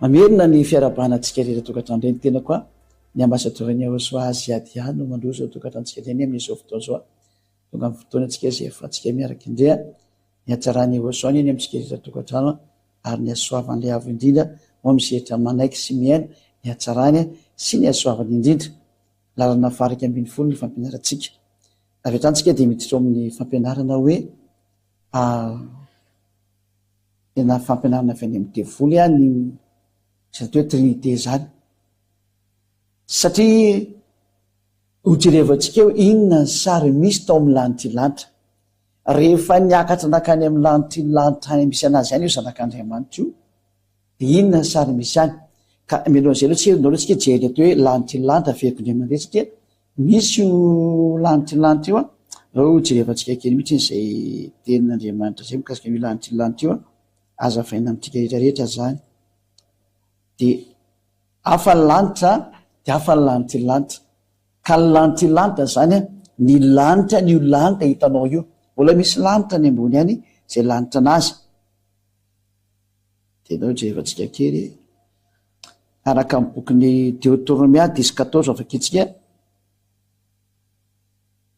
Mamerina ny fiarahabana antsika rehetra tokantrano indray ny tenako a, ny ambasadaoran'i Yahosoa Aziady ihany no mandroso ao tokantranontsika indray amin'izao fotoana izao. Tonga amin'ny fotoana antsika izay ahafahantsika miaraka indray ny hatsaran'i Yahosoa anie ny amintsika rehetra tokantrano ary ny hasoavan'ilay Avo Indrindra ho amin'izay rehetra manaiky sy mihaino ny hatsarany sy ny hasoavany indrindra. Lalana faha 11 ny fampianarantsika. Avy hatrany tsika dia miditra ao amin'ny fampianarana hoe Tena fampianarana avy any amin'ny devoly an io izay atao hoe trinité izany. Satria ho jerevantsika eo inona ny sary misy tao amin'ny lanitr'i lanitra. Rehefa niakatra nankany amin'ny lanitr'i lanitra any misy anazy any io zanak'Andriamanitra io, dia inona ny sary misy any? Ka mialohan'izay aloha tsika, ndao aloha tsika hijery atao hoe lanitr'i lanitra averiko indray mandeha satria Misy io lanitra io lanitra io an, aleo jerevantsika kely mihitsy izay tenin'Andriamanitra izay mikasika an'io lanitra io lanitra io an, azavaina amintsika rehetra rehetra izany. Dia hafa ny lanitra dia hafa ny lanitra io lanitra. Ka ny lanitra io lanitra izany an, ny lanitra an'io lanitra hitanao io, mbola misy lanitra any ambony any izay lanitra an'azy. Dia aleo jerevantsika kely araka ny bokin'ny Deoteronomia dix quatorze vakintsika,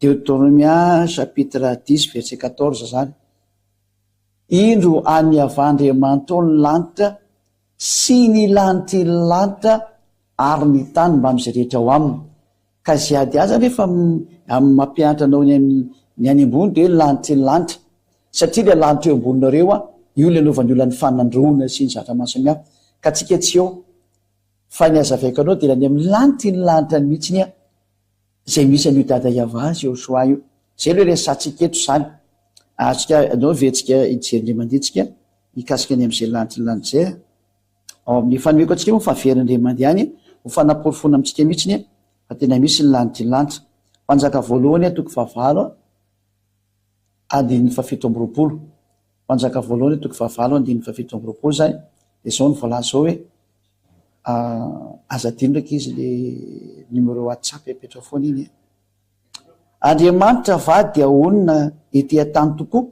Deoteronomia chapitre dix verset quatorze izany, Indro an'i Yavah Andriamanitao ny lanitra sy ny lanitry ny lanitra ary ny tany mbamin'izay rehetra ao aminy. Ka izay ady azy anefa amin'ny mampianatra anao ny ny any ambony dia hoe lanitry ny lanitra. Satria ilay lanitra eo amboninareo an, io ilay anaovan'ny olona ny fanandroana sy ny zavatra maro samihafa. Ka tsika tsy eo. Fa ny hazavaiko anao dia ilay any amin'ny lanitry ny lanitra any mihitsiny an, izay misy an'io Dada Yavah sy Yehoshuah io. Izay aloha resahantsika eto izany. Azontsika, anao ve tsika hijery indray mandeha tsika hikasika ny amin'izay lanitry ny lanitra izay an. Ao amin'ny fanomeko antsika moa fa very indray mandeha any ho fanaporofoana amintsika mihitsy fa tena misy ny lanitry ny lanitra. Mpanjaka voalohany toko fahavalo andininy fahafito amby roapolo. Mpanjaka voalohany toko fahavalo andininy fahafito amby roapolo izany dia izao no voalaza izao hoe aza adino ry ankizy le numéro WhatsApp apetrao foana iny e. Andriamanitra va dia honina ety an-tany tokoa?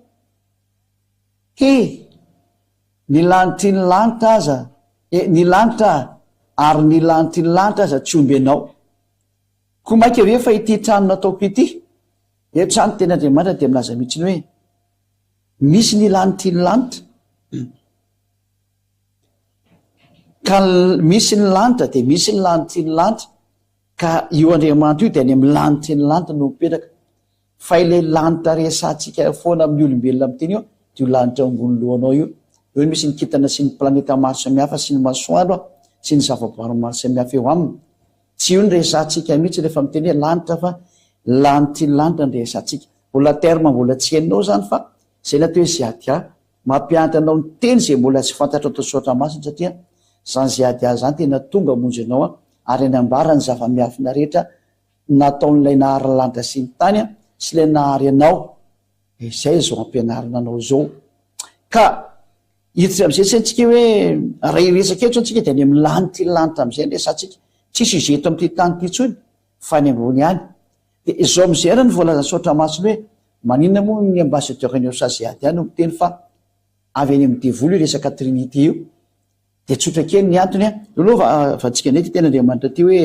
He! Ny lanitry ny lanitra aza, e, ny lanitra ary ny lanitry ny lanitra aza tsy omby anao. Koa mainka ve fa ity trano nataoko ity? Eto izany ny tenin'Andriamanitra dia milaza mihitsy ny hoe, misy ny lanitry ny lanitra. Ka misy ny lanitra dia misy ny lanitry ny lanitra. Ka io Andriamanitra io dia any amin'ny lanitry ny lanitra no mipetraka. Fa ilay lanitra resahantsika foana amin'ny olombelona miteny io dia io lanitra eo ambony lohanao io. Eo no misy ny kintana sy ny planeta maro samihafa sy ny masoandro sy ny zavaboary maro samihafa eo aminy. Tsy io no resahantsika mihitsy rehefa miteny hoe lanitra fa lanitry ny lanitra no resahantsika. Mbola terme mbola tsy hainao izany fa izay ny atao hoe ziadia. Mampianatra anao ny teny izay mbola tsy fantatrao tao soratra masina satria izany ziadia izany tena tonga hamonjy anao ary hanambara ny zava-miafina rehetra nataon'ilay nahary ny lanitra sy ny tany sy ilay nahary anao, dia izay izao ampianarina anao izao. Ka hiditra amin'izay tsy haintsika hoe raha hiresaka eto izany tsika dia any amin'ny lanitra iny lanitra amin'izay ny resahantsika. Tsisy izay eto amin'ity tany ity intsony fa any ambony any. Dia izao amin'izay ary ny voalazan'ny soratra masina hoe maninona moa ny ambassadeur ny Osaziady any no miteny fa avy any amin'ny devoly io resaka trinité io. Dia tsotra kely ny antony an. Eo aloha vavantsika indray ity tenin'Andriamanitra ity hoe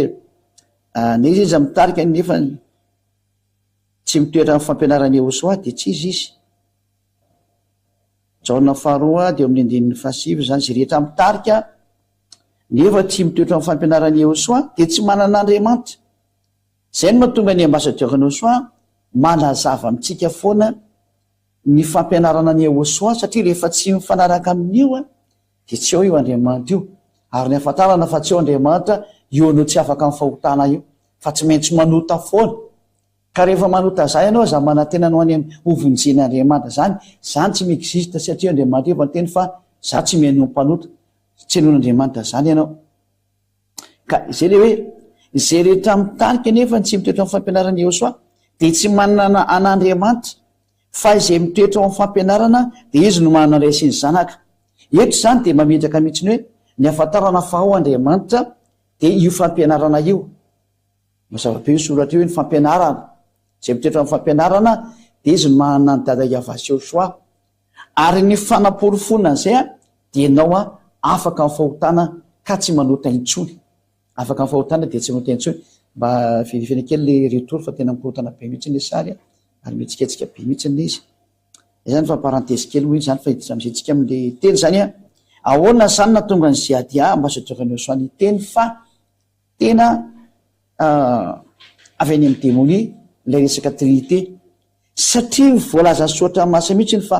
na iza iza mitarika nefa tsy mitoetra amin'ny fampianaran'i Yehosua dia tsy iza izy. Jaona faharoa dia eo amin'ny andininy fahasivy izany, izay rehetra mitarika nefa tsy mitoetra amin'ny fampianaran'i Yehosua dia tsy manana Andriamanitra. Izay no mahatonga ny ambassadeur Yehosua manazava amintsika foana ny fampianarana an'i Yehosua satria rehefa tsy mifanaraka amin'io dia tsy eo io Andriamanitra io, ary ny ahafantarana fa tsy eo Andriamanitra, io anao tsy afaka amin'ny fahotana io, fa tsy maintsy manota foana. Ka rehefa manota zay ianao, aza manantena ny ho any amin'ny ho vonjen'Andriamanitra zany, zany tsy mi-existe satria Andriamanitra efa niteny fa za tsy mihaino ny mpanota, tsy henoin'Andriamanitra zany ianao. Ka izay le hoe, izay rehetra mitarika nefa tsy mitoetra amin'ny fampianaran'i Yehosua dia tsy manana an'Andriamanitra, fa izay mitoetra ao amin'ny fampianarana dia izy no manana ny Ray sy ny Zanaka. Eto izany dia mametraka mihitsy ny hoe, ny ahafantarana fa ao Andriamanitra dia io fampianarana io. Mazava be io soratra io hoe ny fampianarana, izay mitoetra amin'ny fampianarana dia izy no manana an'i Dada Yavah sy Yehosua. Ary ny fanaporofoana an'izay dia ianao afaka amin'ny fahotana ka tsy manota intsony. Afaka amin'ny fahotana dia tsy manota intsony. Mba verifiena kely le retour fa tena mikorontana be mihitsy le sary a, ary mihetsiketsika be mihitsy le izy. Zay zany fa parenthèse kely moa iny zany fa hiditra amizay tsika amle teny zany a. Ahoana zany nahatonga an'i Ziadia ambassadeur an'i Yosua niteny fa tena avy any amin'ny demonia ilay resaka trinité? Satria voalazan'ny soratra masina mihitsy iny fa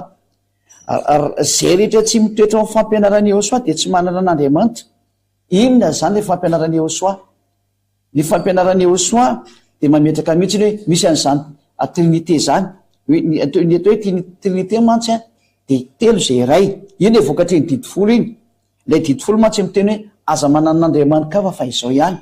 zay rehetra tsy mitoetra ao amin'ny fampianaran'i Yosua dia tsy manana an'Andriamanitra. Inona izany ilay fampianaran'i Yehosua? Ny fampianaran'i Yehosua dia mametraka mihitsy ny hoe misy an'izany Trinite izany. Ny atao hoe Trinite mantsy dia telo izay iray. Io ilay vokatr'iny didy folo iny. Ilay didy folo mantsy miteny hoe aza manana andriamani-kafa fa izao ihany.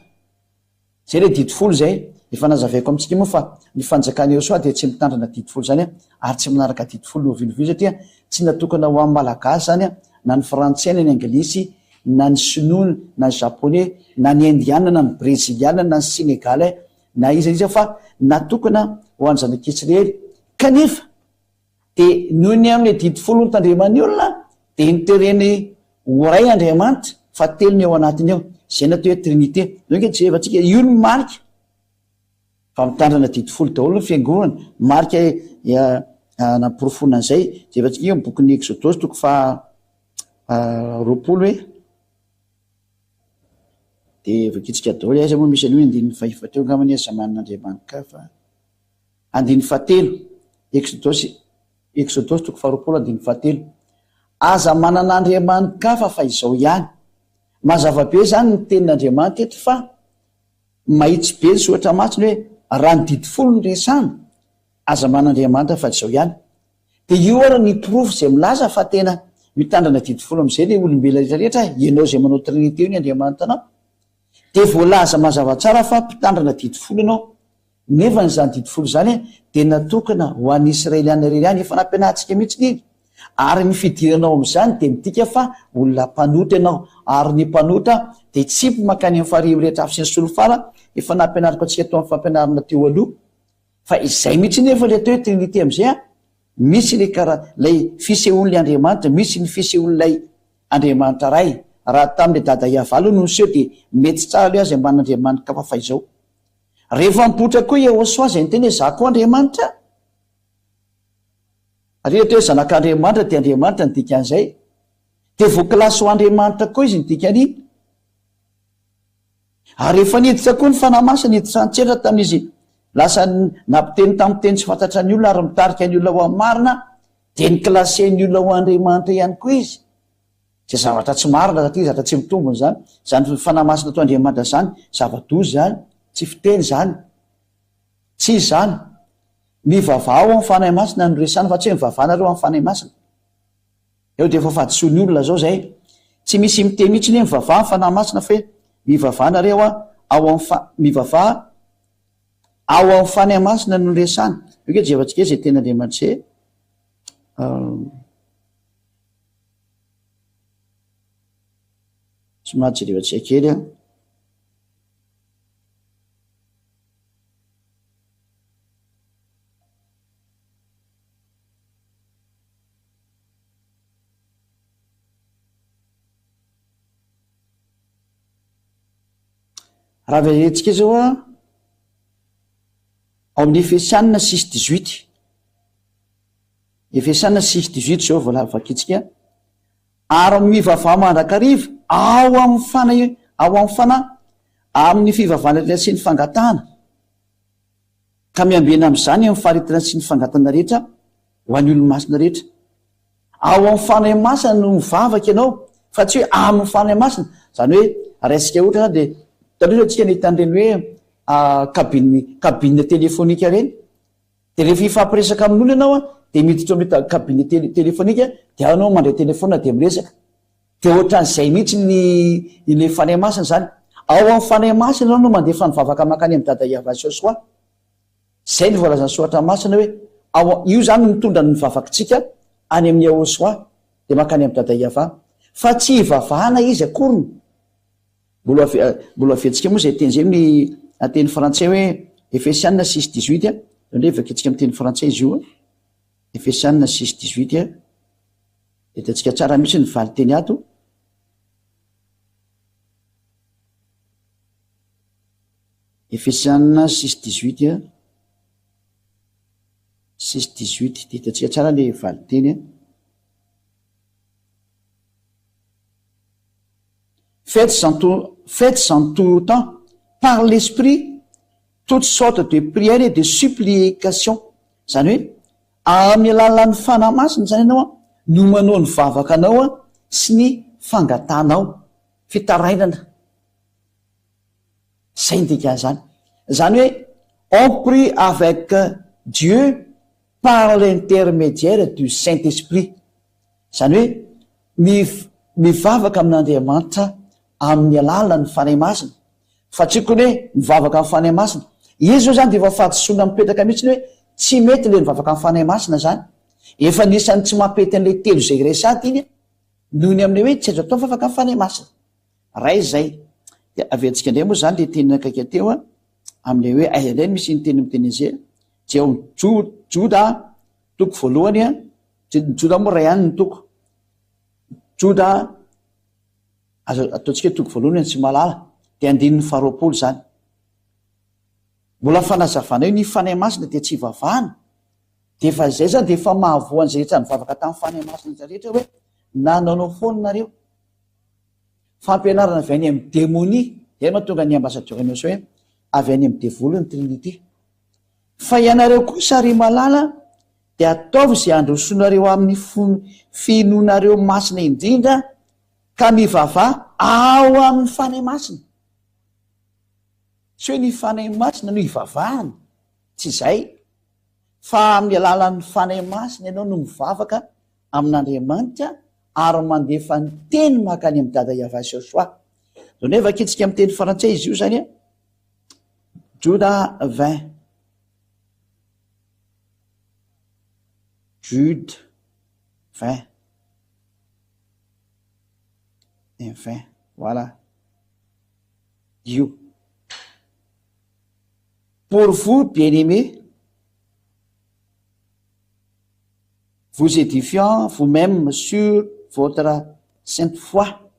Izay ilay didy folo izay. Efa nazavaiko amintsika moa fa ny fanjakan'i Yehosua dia tsy mitandrina didy folo izany ary tsy manaraka didy folo n'oviana satria tsy natokana ho an'ny Malagasy izany na ny Frantsay na ny Anglisy na ny Sinoa na ny Japoney na ny Indiana na ny Breziliana na ny Senegalais na iza na iza fa natokana ho an'ny zanak'Israely. Kanefa Dia noho ny amin'ilay didy folo notandreman'ny olona, dia notereny ho iray Andriamanitra, fa telo ny ao anatiny ao. Izay no atao hoe Trinite. Izao ange jerevantsika, io no marika fa mitandrina didy folo daholo ny fiangonana. Marika anaporofoana an'izay. Jerevantsika io amin'ny bokin'ny Eksodosy toko faha 20 hoe. Dia vakitsika daholo, aiza moa misy an'io andininy fahefatra eo angambany aza manan'Andriamanikafa. Andininy fahatelo, Eksodosy, Eksodosy toko faharoapolo andininy fahatelo. Aza manana andriamani-kafa fa izao ihany. Mazava be izany ny tenin'Andriamanitra eto fa mahitsy be ny soratra masina hoe raha ny didy folo no resahana, aza manana andriamanitra fa izao ihany. Dia io ary ny porofo izay milaza fa tena mitandrana didy folo amin'izay ilay olombelona rehetra rehetra, ianao izay manao trinite io ny andriamanitanao. Dia voalaza mazava tsara fa mpitandrina didy folo ianao. Nefa izany didy folo izany dia natokana ho an'ny Israeliana irery ihany, efa nampianarintsika mihitsy iny, ary ny fidirana ao amin'izany dia midika fa olona mpanota ianao, ary ny mpanota dia tsipy mankany amin'ny farihy mirehitra afo sy ny solifara, efa nampianariko antsika tao amin'ny fampianarana teo aloha, fa izay mihitsy nefa ilay atao hoe Trinite amin'izay an, misy ilay kara, ilay fisehoan'ilay Andriamanitra, misy ny fisehoan'ilay Andriamanitra Ray, raha tamin'ilay Dada Yavah aloha no niseho dia mety tsara aloha aza mba an'Andriamanitra-kafa fa izao. Rehefa nipoitra koa Yehosua izay niteny hoe Izaho koa Andriamanitra, ary eto hoe zanak'Andriamanitra dia Andriamanitra ny dikan'izay, dia voakilasy ho Andriamanitra koa izy ny dikan'iny. Ary rehefa niditra koa ny Fanahy Masina, niditra an-tsehatra tamin'izy lasa nampiteny tamin'ny teny tsy fantatra ny olona ary mitarika ny olona ho amin'ny marina, dia nikilasen'ny olona ho Andriamanitra ihany koa izy. Izay zavatra tsy marina satria zavatra tsy mitombina izany. Izany Fanahy Masina atao Andriamanitra izany, zava-doza izany, tsy fiteny izany. Tsy izy izany. Mivavaha ao amin'ny Fanahy Masina no resahana fa tsy hoe mivavaha nareo amin'ny Fanahy Masina. Eo dia efa fahadisoan'ny olona izao izay. Tsy misy miteny mihitsy ny hoe mivavaha amin'ny Fanahy Masina fa hoe mivavaha nareo ao amin'ny fa, mivavaha ao amin'ny Fanahy Masina no resahana. Io ange jerevantsika izay tenin'Andriamanitra izay. Somary jerevantsika kely an. Raha verentsika izao an, ao amin'ny Efesianina six dix-huit. Efesiana six dix-huit izao vao vakintsika, Ary mivavaha mandrakariva ao amin'ny fanahy ao amin'ny fanahy, amin'ny fivavahana rehetra sy ny fangatahana, ka miambena amin'izany amin'ny faharetana sy ny fangatana rehetra ho an'ny olo-masina rehetra. Ao amin'ny Fanahy Masina no mivavaka ianao, fa tsy hoe amin'ny Fanahy Masina. Izany hoe raisika ohatra izany dia taloha izao tsika nahita an'ireny hoe cabine cabine téléphonique ireny, Dia rehefa hifampiresaka amin'olona ianao an, dia miditra ao amin'ny cabine téléphonique, dia ao ianao mandray téléphone dia miresaka. Dia ohatran'izay mihitsy ny ilay Fanahy Masina izany. Ao amin'ny Fanahy Masina ianao no mandefa ny vavaka mankany amin'i Dada Yavah Joshua. Izay no voalazan'ny Soratra Masina hoe ao, io izany no mitondra ny vavakitsika any amin'i Yahoshuah, dia mankany amin'i Dada Yavah. Fa tsy hivavahana izy akoriny. Mbola mbola aviantsika moa izay teny izay ny teny frantsay hoe Efesiana six dix-huit a, zao ndray vakintsika amin'ny teny frantsay izy io a, Efesiana six dix-huit a, hitantsika tsara mihitsy ny valinteny ato. Efesiana six dix-huit a, six dix-huit, dia hitantsika tsara ilay valinteny a. Faites en tout, faites en tout temps, par l'esprit, toutes sortes de prières et de supplications. Izany hoe amin'ny alalan'ny Fanahy Masina izany ianao no manao ny vavaka anao sy ny fangatahanao, fitarainana. Izay ny dikan'izany. Izany hoe on prie avec Dieu par l'intermédiaire du Saint-Esprit. Izany hoe mivavaka amin'Andriamanitra amin'ny alalan'ny Fanahy Masina. Fa tsy kony hoe mivavaka amin'ny Fanahy Masina. Izy izao izany dia efa fahadisoana mipetraka mihitsy ny hoe tsy mety ilay mivavaka amin'ny Fanahy Masina izany. Efa anisan'ny tsy mampety an'ilay telo izay iray sady iny noho ny amin'ilay hoe tsy azo atao mivavaka amin'ny Fanahy Masina. Ray izay. Dia averintsika indray moa izany ilay teny akaiky teo amin'ilay hoe aiza indray no misy iny teny miteny an'izay. Dia ao amin'ny Joda toko voalohany, Joda moa iray ihany ny toko. Joda, azo ataontsika hoe toko voalohany ny tsy mahalala, dia andininy faharoapolo izany. Mbola fanazavana io, ny Fanahy Masina dia tsy ivavahana, dia efa izay izany dia efa mahavoa an'izay rehetra nivavaka tamin'ny Fanahy Masina izay rehetra hoe nanaonao foana nareo. Fampianarana avy any amin'ny demonia, izay no mahatonga ny ambassadeur Enosa hoe avy any amin'ny devoly ny Trinité. Fa ianareo kosa ry malala dia ataovy izay handrosoanareo amin'ny finoanareo masina indrindra ka mivavaha ao amin'ny Fanahy Masina. Tsy hoe ny Fanahy Masina no ivavahana, tsy izay, fa amin'ny alalan'ny Fanahy Masina ianao no mivavaka amin'Andriamanitra ary mandefa ny teny mankany amin'i Dada Yavah sy Joshua. Zao ndray vakintsika amin'ny teny frantsay izy io zany a. Joda 20. Jude 20. Et 20. Voilà. Io. Pour vous, bien-aimés, vous édifiant vous-même sur votre sainte foi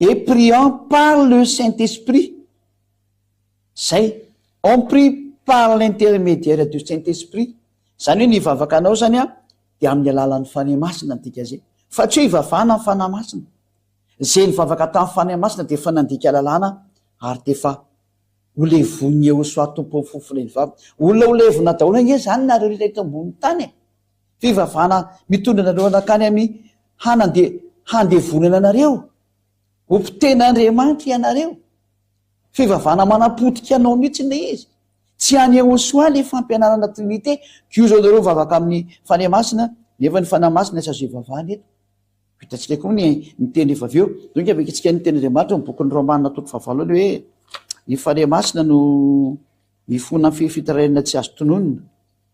et priant par le Saint-Esprit. Zay. On prie par l'intermédiaire du Saint-Esprit. Zany hoe ny vavaka anao zany an, dia amin'ny alalan'ny Fanahy Masina ny dika zay. Fa tsy hoe ivavahana amin'ny Fanahy Masina. Zay nivavaka tamin'ny Fanahy Masina dia efa nandika lalàna ary dia efa ho levonin'i Yehosua Tompo fofona iny vava. Olona ho levona daholo ange zany nareo rehetra eto ambonin'ny tany e. Fivavahana mitondra anareo hankany amin'ny hanande handevonana anareo. Ho mpiten'Andriamanitra ianareo. Fivavahana manapotika anao mihitsy ilay izy. Tsy any Yehosua ilay fampianarana Trinite. Kioza anareo mivavaka amin'ny Fanahy Masina nefa ny Fanahy Masina tsy azo ivavahana eto. Hitantsika koa ny ny teny rehefa avy eo. Donc avekitsika ny tenin'Andriamanitra ao amin'ny bokin'ny Romana toko fahavalo aloha hoe ny Fanahy Masina no mifona amin'ny fitarainana tsy azo tononina.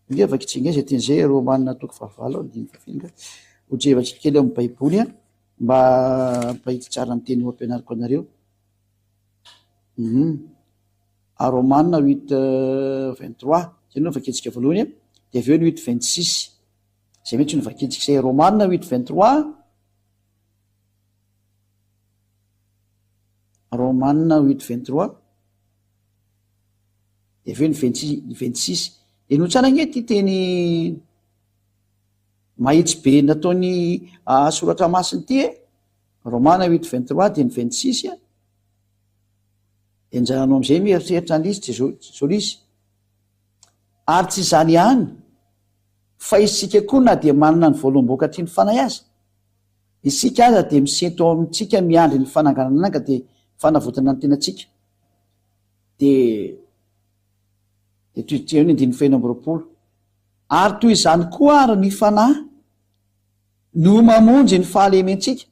Ange vakitsika ange izay teny izay Romana toko fahavalo andininy fahafito ange. Hojerevantsika kely ao amin'ny Baiboly an, mba hampahitsy tsara ny teny ho ampianariko anareo. Mhm. A Romana huit 23, izay no vakintsika voalohany an, dia avy eo ny huit 26. Izay mihitsy no vakintsika izay. Romana huit 23. Romana huit 23. Dia avy eo ny 26. Henoy tsara ange ity teny mahitsy be nataony soratra masina ity e. Romana huit 23 dia ny 26 a. Dia anjaranao amin'izay mieritreritra an'izy Jesosy. Ary tsy izany ihany fa isika koa na dia manana ny voaloham-bokatry ny Fanahy aza, isika aza dia misento ao amintsika miandry ny fananganana ka dia fanavotana ny tenantsika. Dia dia toy eo ny andininy fahenina amby 20. Ary toy izany koa ary ny Fanahy no mamonjy ny fahalementsika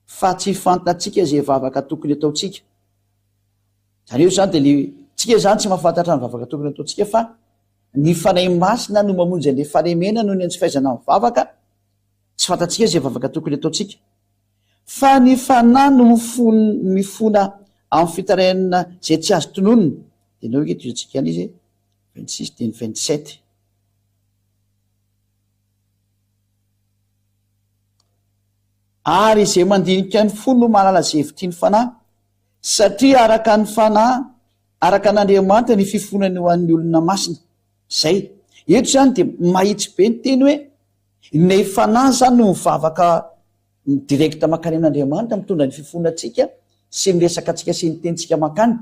fa tsy fantatsika izay vavaka tokony ataontsika. Izany hoe izany dia le tsika izany tsy mahafantatra ny vavaka tokony ataontsika fa ny Fanahy Masina no mamonjy an'ilay fahalemena noho ny tsy fahaizana mivavaka, tsy fantatsika izay vavaka tokony ataontsika. Fa ny Fanahy no mifona amin'ny fitarainana izay tsy azo tononina. Dia ndao ange tohizantsika ihany izy e, 26 dia ny 27. Ary izay mandinika ny fo no mahalala izay hevitry ny Fanahy, satria araka ny Fanahy. Araka an'Andriamanitra ny fifonany ho an'ny olona masina. Zay. Eto izany dia mahitsy be ny teny hoe ny fanahy izany no mivavaka direct mankany amin'Andriamanitra mitondra ny fifonantsika sy ny resaka antsika sy ny tenintsika mankany.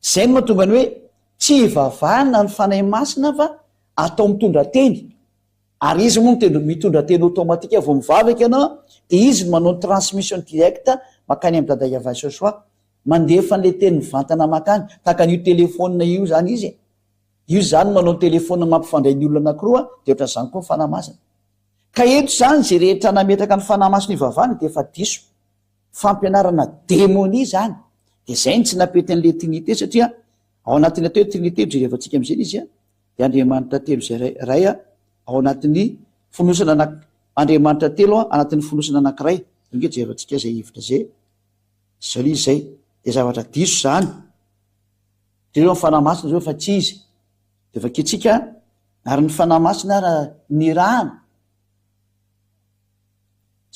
Izay no mahatonga ny hoe tsy ivavahana ny Fanahy Masina fa atao mitondra teny. Ary izy moa mitendry mitondra teny automatique vao mivavaka ianao dia izy no manao ny transmission direct mankany amin'i Dada Yavah Joshua. Mandefa an'ilay teny mivantana mankany. Tahaka an'io telephone io izany izy e. Io izany manao ny telephone mampifandray ny olona anankiroa dia ohatran'izany koa ny Fanahy Masina. Ka eto izany izay rehetra nametraka ny Fanahy Masina ivavahana dia efa diso. Fampianarana demonia izany. Dia izay no tsy nampety an'ilay Trinité satria ao anatin'ny atao hoe Trinité jerevantsika amin'izay ilay izy a, dia Andriamanitra telo izay ray ray ao anatin'ny fonosana anak Andriamanitra telo anatin'ny fonosana anankiray. Ange jerevantsika izay hevitra izay. Izao ilay izy izay. Dia zavatra diso izany. Jereo ny Fanahy Masina izao fa tsy izy. Dia vakintsika ary ny Fanahy Masina ary nirahana.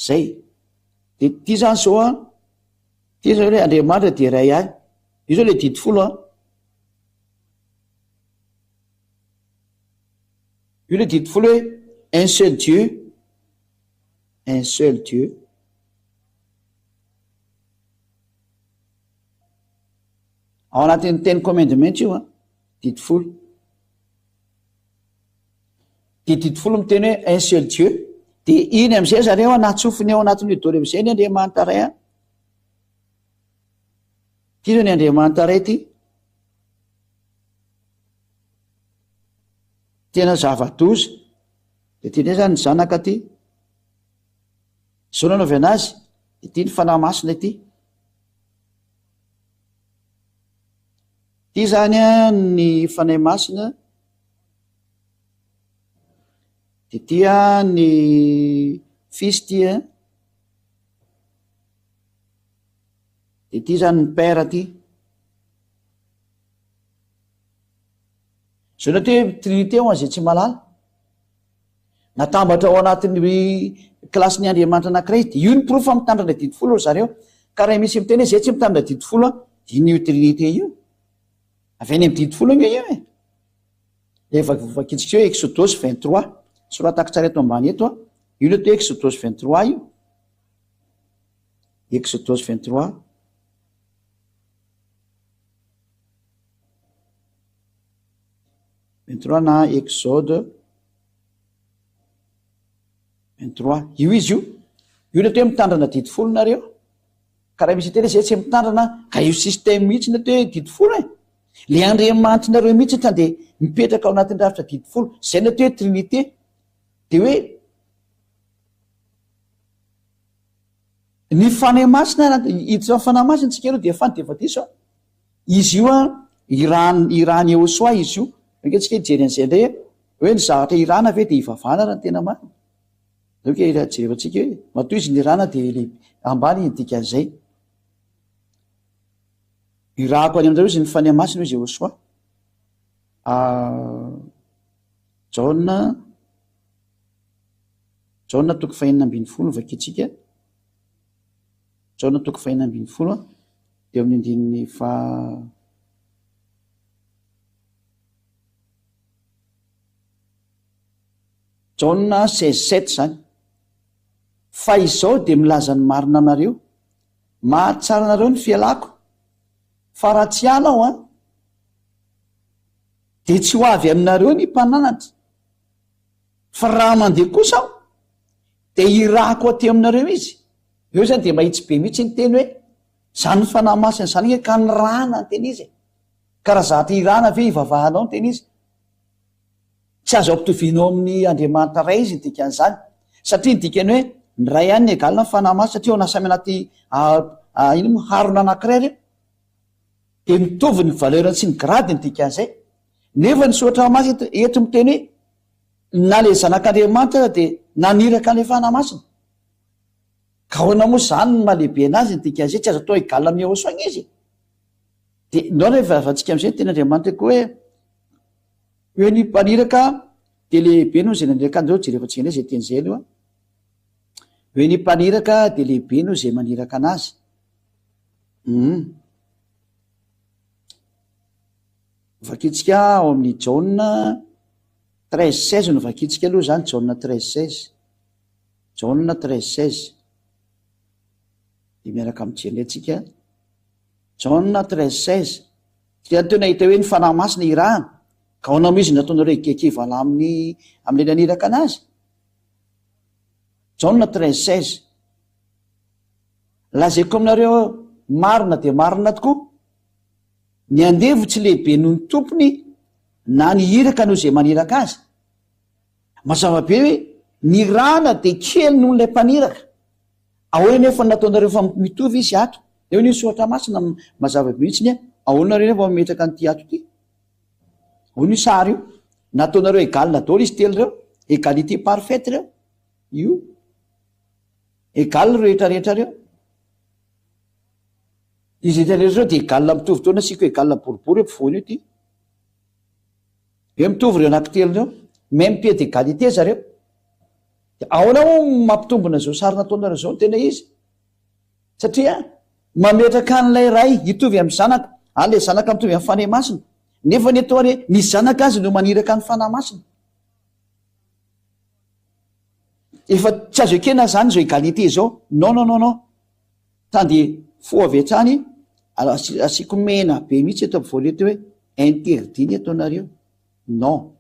Zay. Dia ity zany zao an, ity zao hoe Andriamanitra dia iray ihany. Io zao ilay didy folo an. Io ilay didy folo hoe un seul Dieu, un seul Dieu. Ao anatin'ny ten commandments io an, didy folo. Dia didy folo miteny hoe un seul Dieu. Dia iny amin'izay zareo an, natsofiny ao anatin'io daholo amin'izay ny Andriamanitra Ray an. Ity izao ny Andriamanitra Ray ity. Tena zava-doza. Dia ity indray izany ny zanaka ity. Izao no anaovana azy. Ity ny Fanahy Masina ity. Ity izany an ny Fanahy Masina. Dia ity an ny Fils ity an. Dia ity izany ny Père ity. Izao ny atao hoe Trinité ho an'izay tsy mahalala. Natambatra ao anatin'ny kilasin'ny Andriamanitra anankiray izy. Dia io ny porofo fa mitandrina didy folo ry zareo. Ka raha misy miteny hoe izay tsy mitandrina didy folo an, dia iny io Trinité io. Avy any amin'ny didy folo ange io e. Efa vovakintsika eo Exodosy 23. Soratako tsara eto ambany eto an. Io le atao hoe Exodosy 23 io. Exodosy 23. 23 na Exode 23. Io izy io. Io le atao hoe mitandrina didy folo nareo. Ka raha misy hiteny hoe zay tsy mitandrina, ka io système mihitsy ny atao hoe didy folo e. Le andriamanitrareo mihitsy ta dia mipetraka ao anatin'ny rafitra didy folo. Zay ny atao hoe trinité. Dia hoe ny Fanahy Masina, hiditra amin'ny Fanahy Masina tsika aloha dia fany dia efa diso a. Izy io an, iran, iran'i Yehosoa izy io. Ange tsika hijery an'izay indray e. Hoe ny zavatra irana ve dia hivavahana raha ny tena marina? Ok, jerevantsika hoe matoa izy nirana dia lehibe, ambany ny dikan'izay. Irahako any aminareo izy ny Fanahy Masina hoy izy Yehosoa. Ah, Jaona, Jaona toko fahenina ambin'ny folo vakintsika. Jaona toko fahenina ambin'ny folo dia amin'ny andininy faha Jaona seize sept izany. Fa izao dia milaza ny marina aminareo, mahatsara anareo ny fialako, fa raha tsy hiala aho an, dia tsy ho avy aminareo ny mpananatra, fa raha mandeha kosa aho, dia hirahako aty aminareo izy. Eo izany dia mahitsy be mihitsy ny teny hoe, izany Fanahy Masina izany ange ka nirahana ny tena izy e. Ka raha zatra hirahana ve hivavahanao ny tena izy? Tsy azo ampitovianao amin'ny Andriamanitra Ray izy ny dikan'izany. Satria ny dikany hoe ny Ray ihany ny égal ny Fanahy Masina satria ao na samy anaty inona moa harona anankiray ireo. Dia mitovy ny valeur-ny sy ny grade ny dikan'izay. Nefa ny soratra masina eto, eto miteny hoe na ilay zanak'Andriamanitra aza dia naniraka an'ilay Fanahy Masina. Ka ahoana moa izany no maha lehibe anazy ny dikan'izay? Tsy azo atao égal amin'i Yahoshuah ange izy e. Dia ndao rehefa vavantsika amin'izay ny tenin'Andriamanitra koa hoe hoe ny mpaniraka dia lehibe noho izay naniraka an'ireo, jerevantsika indray izay teny izay aloha. Hoe ny mpaniraka dia lehibe noho izay maniraka anazy. Hum. Vakintsika ao amin'ny Jaona 13 16 no vakintsika aloha zany, Jaona 13 16. Jaona 13 16. Dia miaraka mijery indray tsika. Jaona 13 16. Tsika teo nahita hoe ny Fanahy Masina irahana. Ka ahoana moa izy nataonareo higegevana amin'ny amin'ilay naniraka anazy? Jaona 13 16. Lazaiko aminareo marina dia marina tokoa, ny andevo tsy lehibe noho ny tompony na ny iraka noho izay maniraka azy. Mazava be hoe ny irahana dia kely noho ilay mpaniraka. Ahoana nefa no nataonareo fa mitovy izy ato? Eo ny soratra masina mazava be mihitsy ny ahoana nareo nefa mametraka an'ity ato ity? Ahoana io sary io? Nataonareo égal daholo izy telo ireo, égalité parfaite ireo. Io. Égal ireo rehetra rehetra ireo. Izy rehetra rehetra ireo dia égal mitovy daholo nasiako égal boribory eo ampovoany eo ity. Hoe mitovy ireo anankitelo ireo. Même pied d'égalité zareo. Dia ahoana moa no mampitombina izao sary nataonareo izao no tena izy? Satria mametraka an'ilay Ray hitovy amin'ny Zanaka, ary ilay Zanaka mitovy amin'ny Fanahy Masina. Nefa ny atao ary hoe ny Zanaka azy no maniraka ny Fanahy Masina. Efa tsy azo ekena izany izao égalité izao. Non, non, non, non. Tany fo avy hatrany, asiako mena be mihitsy eto ampovoany eto hoe interdit ny ataonareo. Non.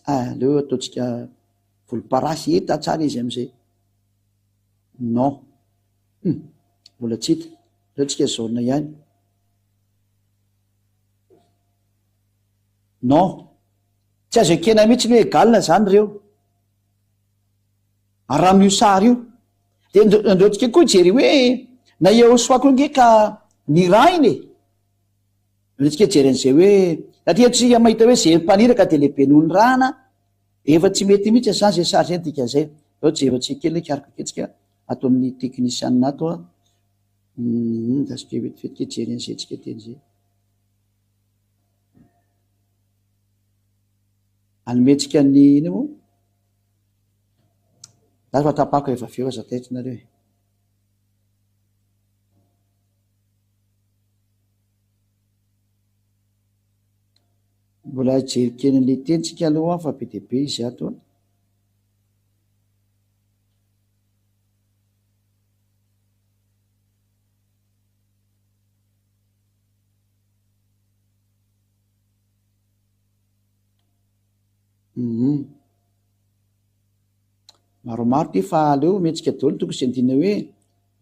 Aleo ataontsika volomparasy hita tsara izy amizay. Non. Hum, mbola tsy hita. Aleo tsika jaune ihany. Non. Tsy azo ekena mihitsy ny hoe égal zany ireo. Ary raha amin'io sary io. Dia andeo tsika koa hijery hoe na Yehosoa koa nge ka nirahina e. Antsika hijery an'izay hoe, satria antsika mahita hoe izay mpaniraka dia lehibe noho ny rana, efa tsy mety mihitsy izany izay sary izay ny dikan'izay. Aleo jerentsika kely hikaroka kely tsika ato amin'ny teknisianina ato an. Hum, andrasiko vetivety kely hijery an'izay tsika teny izay. Anomentsika ny ino moa? Za fa tapako rehefa avy eo aza taitra nareo e. Mbola hijery kely an'ilay teny tsika aloha fa be dia be izy ato an. Hum. Maromaro ty fa aleo mihetsika daholo tokony sy andinina hoe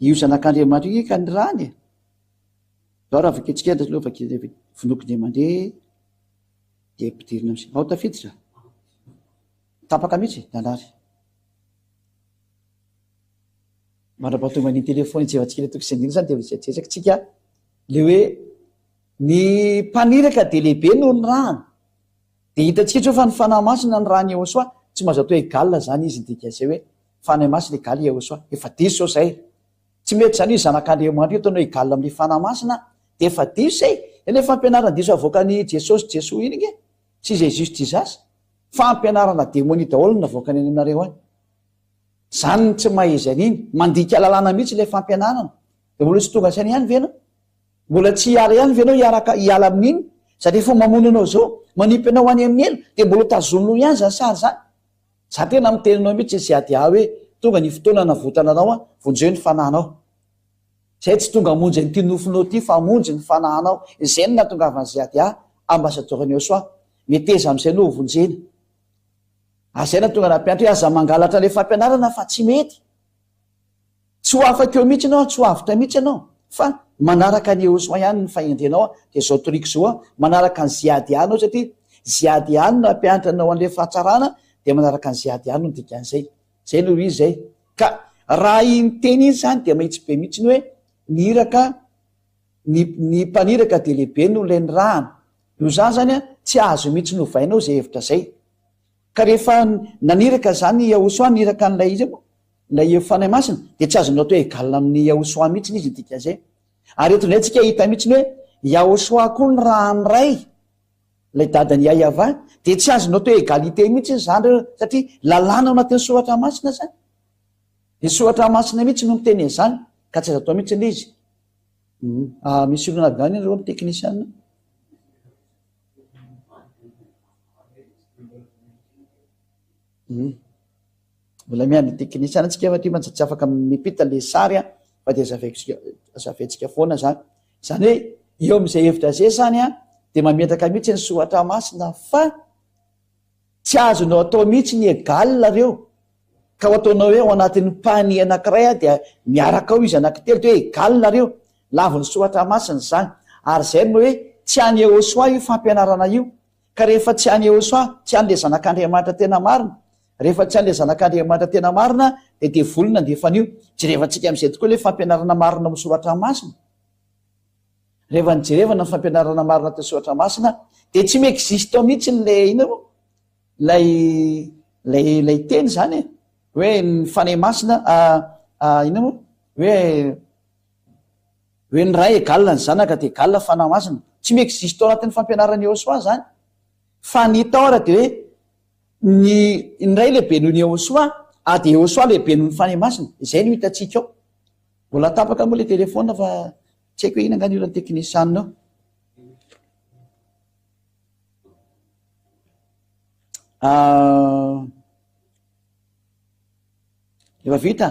io zanak'Andriamanitra io ka ny rany e. Zao raha vakintsika eto aloha vaky vonoiko indray mandeha dia ampidirina am'zay. Ao tafiditra? Tapaka mihitsy nanary. Mandra-pahatonga ny téléphone hijevantsika ilay toko sy andininy zany dia jerejereky tsika le hoe ny mpaniraka dia lehibe noho ny rahana. Dia hitantsika zao fa ny Fanahy Masina ny rahan'i Yehosua tsy mahazo atao égal zany izy ny dikan'izay hoe Fanahy Masina égal Yehosua. Efa diso zao zay. Tsy mety zany io zanak'Andriamanitra io ataonao égal amin'ilay Fanahy Masina dia efa diso zay. Ilay fampianarana diso avoakan'i Jesosy Jesoa iny nge sy Jesus Jesus. Fampianarana demonia daholo no navoakany any aminareo any. Zany no tsy maha izy an'iny. Mandika lalàna mihitsy ilay fampianarana. Dia mbola tsy tonga saina ihany ve ianao? Mbola tsy hiala ihany ve ianao hiaraka hiala amin'iny? Sady efa mamono anao zao, manipy anao any amin'ny helo, dia mbola tazoninao ihany zany sary zany? Za tena miteny anao mihitsy CADA hoe tonga ny fotoana hanavotana anao an, vonjeo ny fanahinao. Zay tsy tonga hamonjy an'ity nofinao ity fa hamonjy ny fanahinao. Izay no nahatongavan'i CADA, ambasadaoran'i Yosua. Meteza amin'izay anao ho vonjena. Ary zay nahatonga nampianatra hoe aza mangalatra ilay fampianarana fa tsy mety. Tsy ho afaka eo mihitsy ianao, tsy ho avotra mihitsy ianao fa manaraka an'i Yehosua ihany ny fahendrenao dia izao toriko izao an, manaraka an'i Ziad ihany ianao satria Ziad ihany no nampianatra anao an'ilay fahatsarana dia manaraka an'i Ziad ihany no dikan'izay. Izay no izy izay. Ka raha iny teny iny izany dia mahitsy be mihitsy ny hoe ny iraka, ny ny mpaniraka dia lehibe noho ilay nirahana. Noho izany izany an, tsy azo mihitsy novainao izay hevitra izay. Ka rehefa naniraka izany i Yahosua niraka an'ilay iza moa? Ilay Fanahy Masina, dia tsy azonao atao égal amin'i Yahosua mihitsy izy ny dikan'izay. Ary eto indray tsika hita mihitsy ny hoe Yahosua koa ny rahan'ny Ray, ilay dadan'i Yahyaavah, dia tsy azonao atao égalité mihitsy izany ireo, satria lalàna ao anatin'ny Soratra Masina izany. Ny Soratra Masina mihitsy no miteny an'izany, ka tsy azo atao mihitsy ilay izy. Ah, misy olona avy any ianareo amin'ny teknisiana? Hum. Mbola miandry technicien tsika fa ty mantsy tsy afaka mipita le sary an, fa dia azavaiko azavaintsika foana zany. Zany hoe eo amin'izay hevitra zay zany an, dia mametraka mihitsy ny soratra masina fa tsy azonao atao mihitsy ny égal reo. Ka ho ataonao hoe ao anatin'ny panier anankiray an dia miaraka ao izy anankitelo dia hoe égal reo. Lavin'ny soratra masina izany. Ary izay no hoe tsy an'i Yehosua io fampianarana io. Ka rehefa tsy an'i Yehosua, tsy an'ilay Zanak'Andriamanitra tena marina, rehefa tsy an'ilay Zanak'Andriamanitra tena marina, dia devoly nandefa an'io. Jerevantsika amin'izay tokoa ilay fampianarana marina ao amin'ny Soratra Masina. Rehefa nijerevana ny fampianarana marina teo Soratra Masina, dia tsy mi-existe ao mihitsy ilay inona moa? Ilay ilay ilay teny izany e, hoe ny Fanahy Masina, inona moa? Hoe Hoe ny Ray égal ny Zanaka dia égal Fanahy Masina. Tsy mi-existe ao anatin'ny fampianaran'i Yehosua izany. Fa ny hita ao ary dia hoe ny ny Ray lehibe noho ny Yehosua ary dia Yehosua lehibe noho ny Fanahy Masina. Izay no hitantsika ao. Mbola tapaka moa ilay téléphone fa tsy haiko hoe inona angaha ny olan'ny teknisianina ao. Ah, efa vita?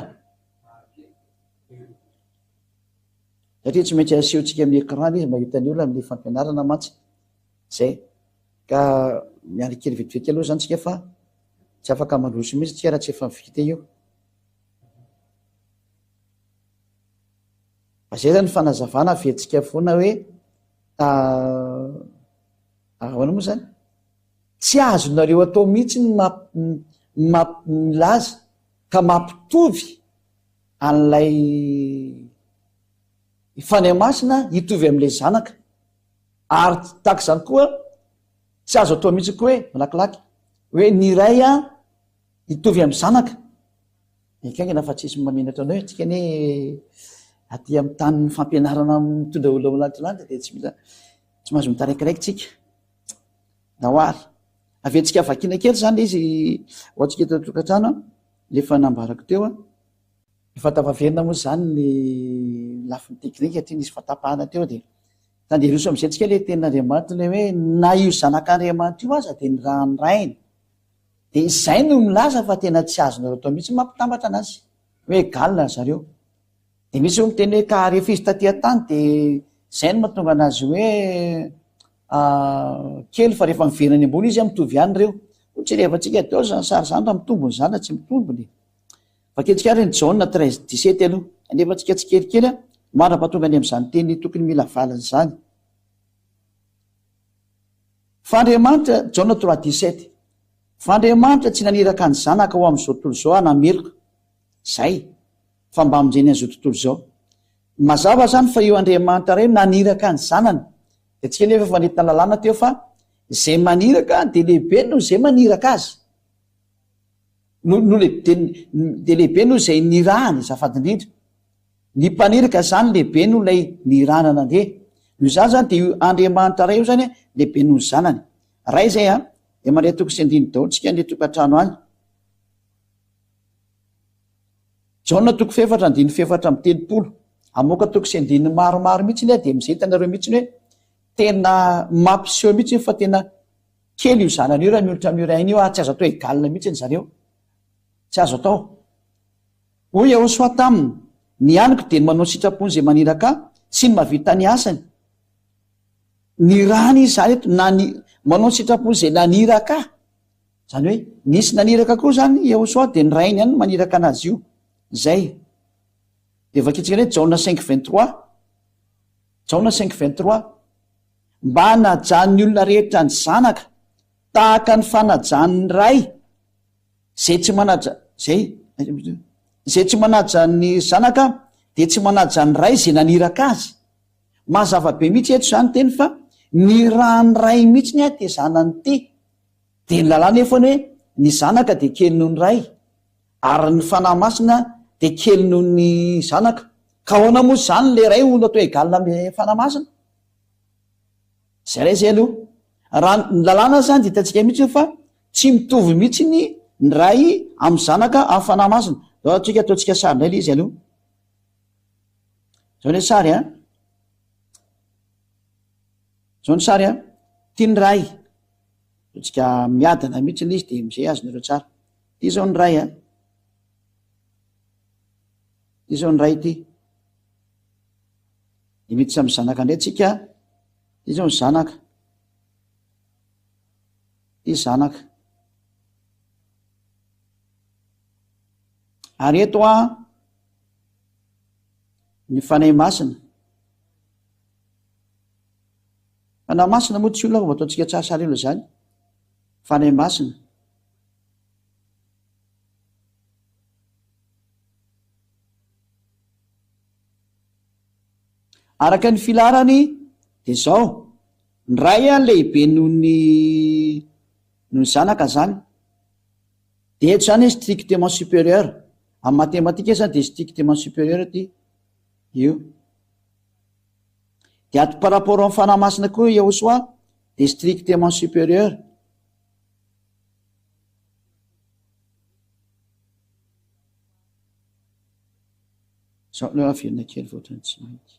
Satria tsy maintsy asehontsika amin'ny écran izy mba hitan'ny olona amin'ny fampianarana mantsy. Zay. Ka miandry kely vetivety aloha zany tsika fa tsy afaka mandroso mihitsy tsika raha tsy efa vita io. Fa zay zany fanazavana averintsika foana hoe ahoana moa zany? Tsy azonareo atao mihitsy ny milaza ka mampitovy an'ilay Fanahy Masina hitovy amin'ilay Zanaka. Ary tahaka izany koa, tsy azo atao mihitsy koa hoe, malakilaky, hoe ny Ray hitovy amin'ny Zanaka. Ekaingana fa tsisy mamenatra anao e, tsika anie aty amin'ny tanin'ny fampianarana mitondra olona ho lanitra dia tsy mila, tsy mahazo mitaraikiraiky tsika. Ndao ary. Aventsika vakiana kely izany ilay izy ho antsika eto an-tokantrano, ilay efa nambarako teo. Efa tafaverina moa izany ny lafiny teknika satria nisy fahatapahana teo dia tanderoso amin'izay tsika ilay tenin'Andriamanitra ilay hoe na io zanak'Andriamanitra io aza dia nirahan'ny Rainy. Dia izay no milaza fa tena tsy azonareo atao mihitsy ny mampitambatra anazy hoe égal ry zareo. Dia misy hoe miteny hoe ka rehefa izy taty an-tany dia izay no mahatonga anazy hoe kely fa rehefa miverina any ambony izy mitovy ihany ireo. Hoy tsy rehefa-tsika daholo izany sary izany raha mitombina izany na tsy mitombina e. Vakintsika ary ny Jaona 13 17 aloha. Alefantsika tsikelikely mandra-pahatonga any amin'izany teny tokony mila valiny izany. Fa Andriamanitra, Jaona 3 17, Fa Andriamanitra tsy naniraka ny Zanaka ho amin'izao tontolo izao hanameloka, izay, fa mba hamonjeny an'izao tontolo izao. Mazava izany fa io Andriamanitra Ray naniraka ny Zanany. Dia tsika nefa efa nentina lalàna teo fa izay maniraka dia lehibe noho izay maniraka azy. No, no lehibe, dia lehibe noho izay nirahany, azafady indrindra. Ny mpaniraka izany lehibe noho ilay nirahana nandeha. Noho izany izany dia io Andriamanitra Ray io izany lehibe noho ny Zanany. Ray izay an, dia mandray toko sy andininy daholo tsika any an-tokantrano any. Jaona toko fahefatra andininy fahefatra amby 30. Hamoaka toko sy andininy maromaro mihitsy aho dia amin'izay hitanareo mihitsy hoe tena mampiseho mihitsy fa tena Kely io zanany io raha miolotra amin'io rainy io ary tsy azo atao égal mihitsy ny zareo. Tsy azo atao. Hoy Yahoshuah taminy, Ny haniko dia ny manao ny sitrapon'izay maniraka ahy sy ny mahavita ny asany. Nirahana izy izany eto, na ny manao ny sitrapon'izay naniraka ahy. Izany hoe nisy naniraka koa izany Yahoshuah dia ny rainy ihany no maniraka anazy io. Izay. Dia vakintsika indray Jaona 5 23. Jaona 5 23. Mba hanajan'ny olona rehetra ny Zanaka tahaka ny fanajany ny Ray, izay tsy manaja, izay, izay tsy manaja ny Zanaka dia tsy manaja ny Ray izay naniraka azy. Mazava be mihitsy eto izany teny fa ny ran'ny Ray mihitsy ny ahy dia zanany ity. Dia ny lalàna efa ny hoe ny Zanaka dia kely noho ny Ray, ary ny Fanahy Masina dia kely noho ny Zanaka. Ka ahoana moa izany ilay Ray ho natao égal amin'ny Fanahy Masina? Zay ray zay aloha. Raha ny lalàna zany dia hitantsika mihitsy fa tsy mitovy mihitsy ny ny Ray amin'ny Zanaka amin'ny Fanahy Masina. Zao atsika ataontsika sary indray ilay izy aloha. Zao ilay sary an. Zao ny sary an. Ty ny Ray. Ataontsika miadana mihitsy ilay izy dia amizay azonareo tsara. Ity izao ny Ray a. Ity izao ny Ray ity. Dia miditra amin'ny Zanaka indray tsika. Ity izao ny Zanaka. Ity Zanaka. Ary eto a ny Fanahy Masina. Fanahy Masina moa tsy olona fa ataontsika tsara sary aloha izany. Fanahy Masina. Araka ny filaharany dia izao, ny Ray lehibe noho ny noho ny Zanaka izany. Dia eto izany strictement supérieur. Amin'ny matematika izany dia strictement supérieur ity io. Dia ato par rapport amin'ny Fanahy Masina koa Yahoshuah dia strictement supérieur. Zao aloha averina kely fa ohatran'ny tsy mahitsy.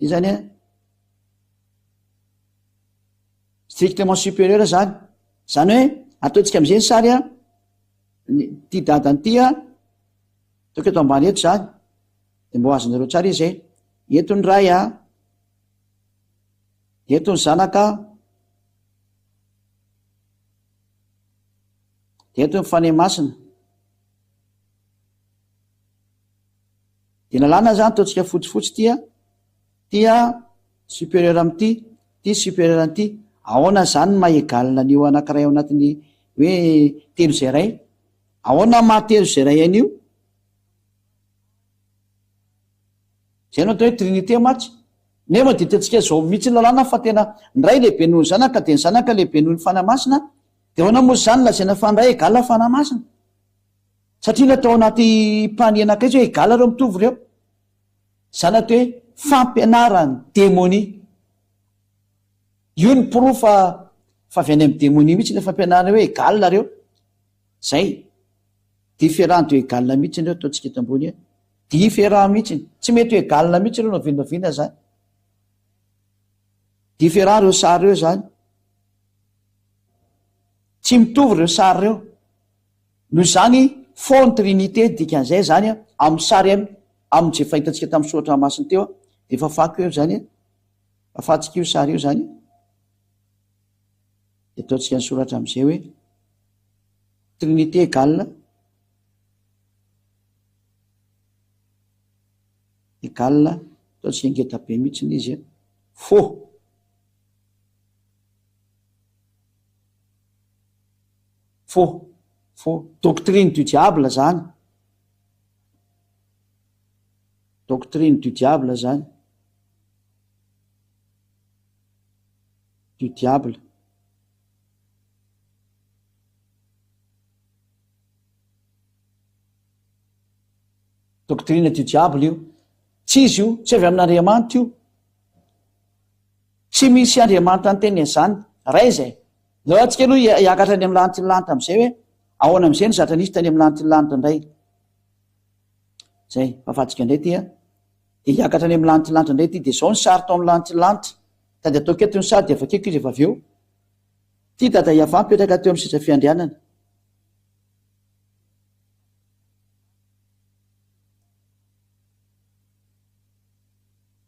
Ity zany a, strictement supérieur zany. Zany hoe ataontsika am'izay ny sary a, ty dadany ty a, ataoko eto ambany eto zany, de mba ho azonareo tsara izy e. Eto ny ray a, eto ny zanaka, de eto ny Fanahy Masina. Dia lalàna zany ataontsika fotsifotsy ty a, ty a supérieur amin'ity, ty supérieur an'ity, ahoana zany ny maha égal an'io anankiray ao anatin'ny hoe telo izay iray? Ahoana ny maha telo izay iray an'io? Zay no atao hoe trinité mantsy. Nefa dia hitantsika zao mihitsy ny lalàna fa tena ny Ray lehibe noho ny Zanaka dia ny Zanaka lehibe noho ny Fanahy Masina, dia ahoana moa zany lazaina fa ny Ray égal Fanahy Masina? Satria natao anaty panier anankiray hoe egal ireo mitovy ireo. Izany atao hoe fampianaran'ny demonia. Io ny porofo fa fa avy any amin'ny demonia mihitsy ilay fampianarana hoe egal ireo. Zay. Différent de egal mihitsy ireo ataontsika eto ambony eo. Différent mihitsy. Tsy mety ho egal mihitsy ireo na oviana na oviana zany. Différent ireo sary ireo zany. Tsy mitovy ireo sary ireo. Noho izany, faux ny Trinité, dikan'izay izany amin'ny sary amin'ny izay fahitantsika tamin'ny soratra masina teo, dia fafako eo izany, fafantsika io sary io izany, dia ataontsika ny soratra amin'izay hoe Trinité égale égale, ataontsika ngeda be mihitsy izy, faux. Faux, faux. Doctrine du diable zany. Doctrine du diable zany. Du diable. Doctrine du diable io. Tsy izy io, tsy avy amin'Andriamanitra io. Tsy misy Andriamanitra niteny an'izany. Ray izay. Ndao antsika aloha hiakatra any amin'ny lanitry ny lanitra amin'izay hoe ahoana amin'izay ny zatra nisy tany amin'ny lanitry ny lanitra indray. Izay, fafantsika indray ity an. Dia hiakatra any amin'ny lanitry ny lanitra indray ity. Dia izao ny sary tao amin'ny lanitry ny lanitra. Tady ataoko eto ny sary dia vakiko izy efa avy eo. Ity dada Yavah mipetraka teo amin'ny seza fiandrianana.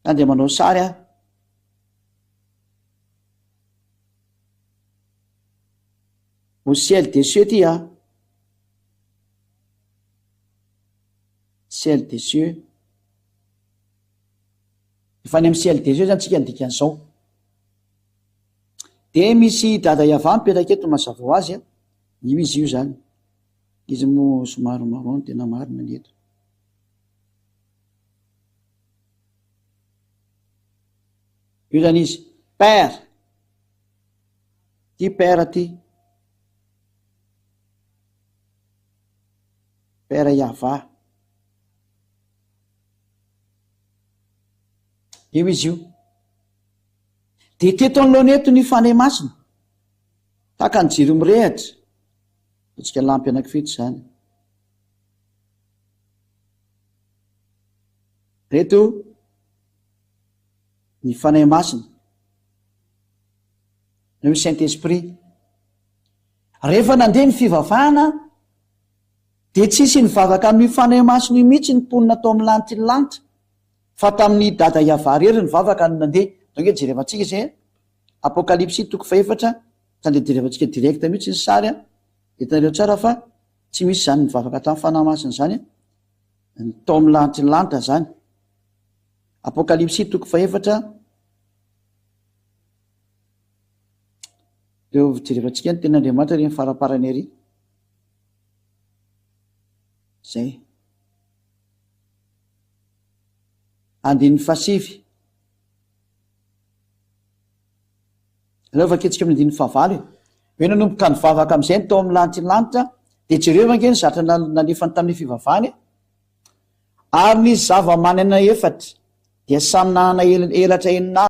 Andeha manao sary aho. Au ciel des cieux ty a. Ciel des cieux. Efa any amin'ny ciel des cieux zany tsika ny dikan'izao. De misy dada Yavah mipetraka eto mazava ho azy a. Io izy io zany. Izy moa somary marron tena marina ny eto. Io zany izy. Père. Ty père ty. Père Yavah. Io izy io. Dia teto anoloana eto ny Fanahy Masina. Tahaka ny jiro mirehitra. Ataontsika lampy anankifito izany. Reto ny Fanahy Masina. Na hoe Saint Esprit. Rehefa nandeha ny fivavahana dia tsisy nivavaka amin'io Fanahy Masina io mihitsy ny mponina tao amin'ny lanitry ny lanitra fa tamin'i Dada Yavah irery ny vavaka no nandeha. Donc eto jerevantsika izay a. Apokalypsy toko fahefatra, tsy andeha jerevantsika direct mihitsy ny sary a. Hitanareo tsara fa tsy misy izany nivavaka tamin'ny Fanahy Masina izany a. Ny tao amin'ny lanitry ny lanitra izany. Apokalypsy toko fahefatra. Reo jerevantsika ny tenin'Andriamanitra ry faraparany ary. Zay. Andininy fahasivy. Aleo vakintsika amin'ny andininy fahavalo e. Hoe nanomboka nivavaka amin'izay ny tao amin'ny lanitry ny lanitra, dia jereo ange ny zatra nalefany tamin'ny fivavahany e. Ary ny zava-manana efatra dia samy nanana elatra enina.